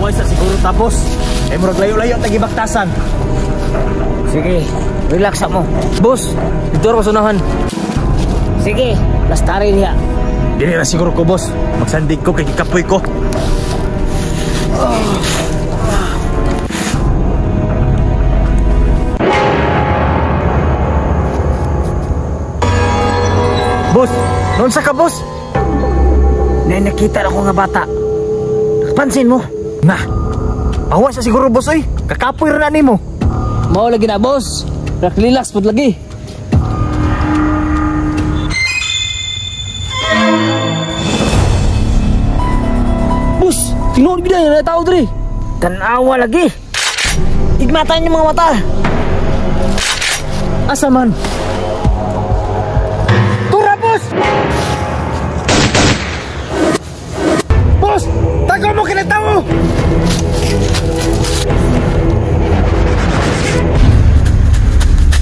Pahuway sa siguro ta, boss. Eh, murag layo-layo ang tagibaktasan. Sige, relax mo. Boss, dito ra sunahan. Sige, lastari niya. Dili ra siguro ko, boss. Magsandig ko kay gikapoy ko. Boss, noon sa ka, boss? Nay nakita ako nga bata. Nakapansin mo? Na. Awa sa siguro, boss oy. Kakapoy ra na nimo. Mao lagi na, boss. Relax pud lagi. Boss, tinuod gid na tao diri. Tanawa lagi. Igmatan yung mga mata. Asa man? Tura, boss! Boss! Tago mo kinatawo!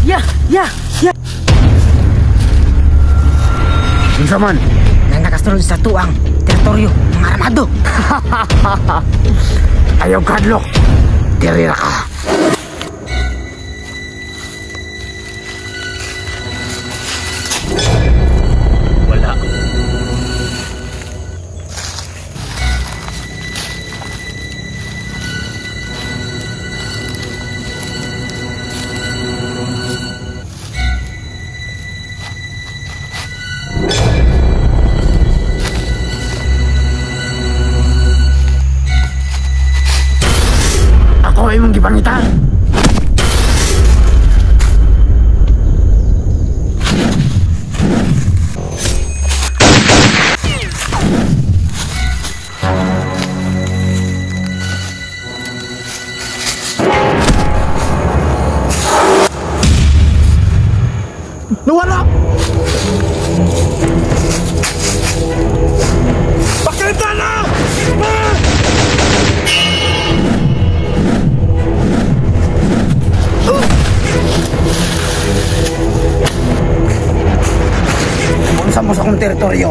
Ya, ya, ya. Unsa man? Nanakasulod sa tuang teritoryo mga armado. Ayaw kadlok. Diri ra ka. Wala. Ako ay mong gipangita. Nawala! Pakita na! Ah! Unsa mo sa akong teritoryo?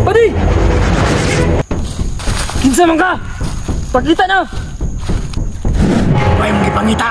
Padi! Kinsa man ka? Pakita na! May mong gipangita!